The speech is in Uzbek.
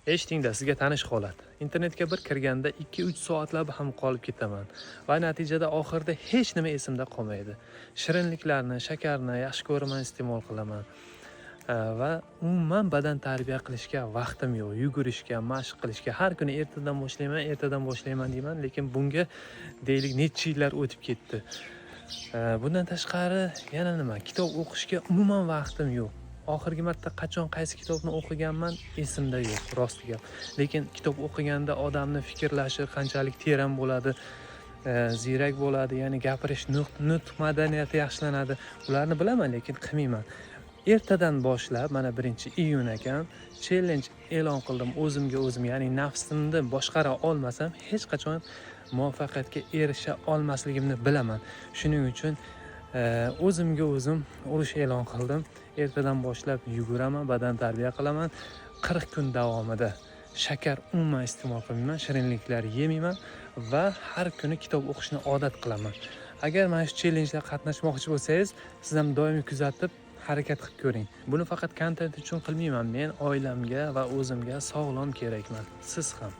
Eshitingda, sizga tanish holat. Internetga bir kirganda 2-3 soatlab ham qolib ketaman va natijada oxirida hech nima esimda qolmaydi. Shirinliklarni, shakarni yaxshi ko'raman, iste'mol qilaman. Va umuman badan tarbiya qilishga vaqtim yo'q. Yugurishga, mashq qilishga har kuni ertadan boshlayman, ertadan boshlayman deyman, lekin bunga deylik necha yillar o'tib ketdi. Bundan tashqari yana nima? Kitob o'qishga umuman vaqtim yo'q. Oxirgi marta qachon qaysi kitobni o'qiganman esimda yo'q, rosti gap. Lekin kitob o'qiganda odamni fikrlashi qanchalik teran bo'ladi, ziyrak bo'ladi, ya'ni gapirish, nutq madaniyati yaxshilanadi. Ularni bilaman, lekin qilmayman. Ertadan boshlab, mana 1-iyun ekan, challenge e'lon qildim o'zimga o'zim, ya'ni nafsimni boshqara olmasam hech qachon muvaffaqiyatga erisha olmasligimni bilaman. Shuning uchun o'zimga o'zim urush e'lon qildim. Ertadan boshlab yuguraman, badan tarbiya qilaman. 40 kun davomida shakar umuman iste'mol qilmayman, shirinliklar yemayman va har kuni kitob o'qishni odat qilaman. Agar mana shu challengeda qatnashmoqchi bo'lsangiz, siz ham doimiy kuzatib harakat qilib ko'ring. Buni faqat kontent uchun qilmayman. Men oilamga va o'zimga sog'lom kerakman. Siz ham.